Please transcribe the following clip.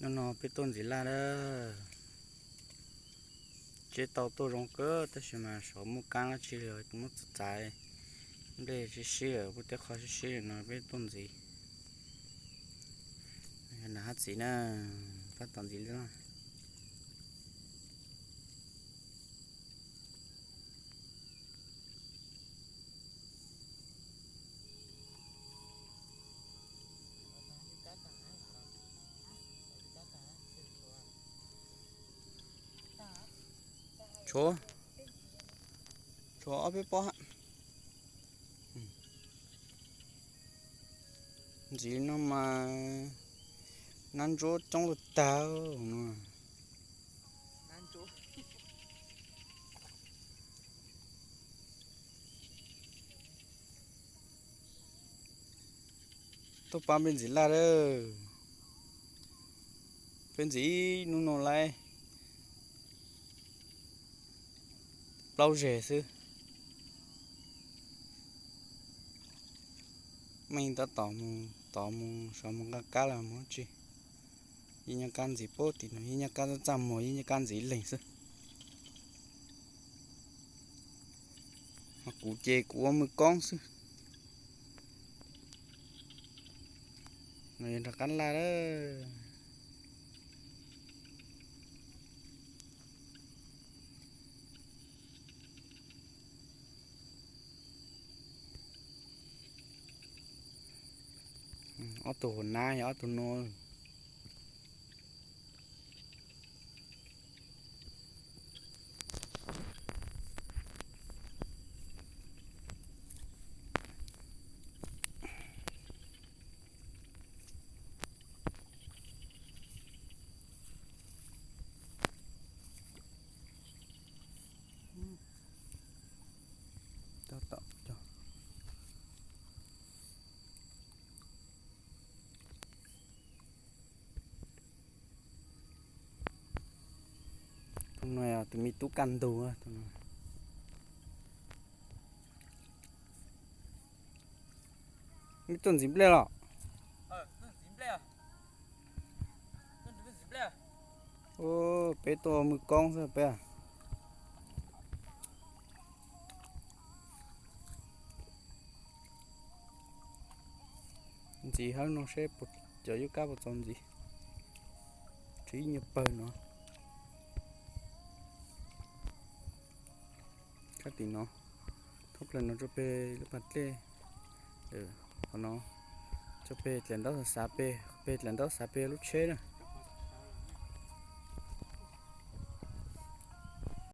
Hnub no peb tuaj ntxiv laj lawm. Tsev tau tuaj zoo kawg tab sis mas xyov muaj kab dab tsi los muab txav txav, nplej sib sib lawm, pub tej qho sib sib lawm no peb tuaj ntxiv. Yog nram hab txiv na, tab tom ntxiv laj. Tshuav, tshuav ob peb pob. Ntxiv no mas nab ntsuab coob lug tag no. Tuaj pab peb ntxiv laj lawm. Peb ntxiv ib hnub no lawm plaub zeg xwb. Meej tab tom mus, tod mus, xyov mus nqa kab los mus dab tsi. Yeej nyob kab ntxiv puag tim no, yeej nyob kab txaj txaj muag, yeej nyob kab ntxiv leeg xwb. Ho kuv ces kuv ua mwj koob xwb. No yog nram qab laj lawm. Ob tug hauv nab yog ob tug no. Tus no yog tus me tub kaj ntug. Mej tuaj ntxiv nplej los? Peb tuaj ua mwj koob xwb peb. Ntxiv hawb no seb cov yub kab puas txaus ntxiv. Tseem ib nyuag pawg no. Kab tim no, thoob plaws no rau peg lub pas dlej. Qhov no rau peg dlaim ntaub xav xav peg, peg dlaim ntaub xav peg lub tsheb na.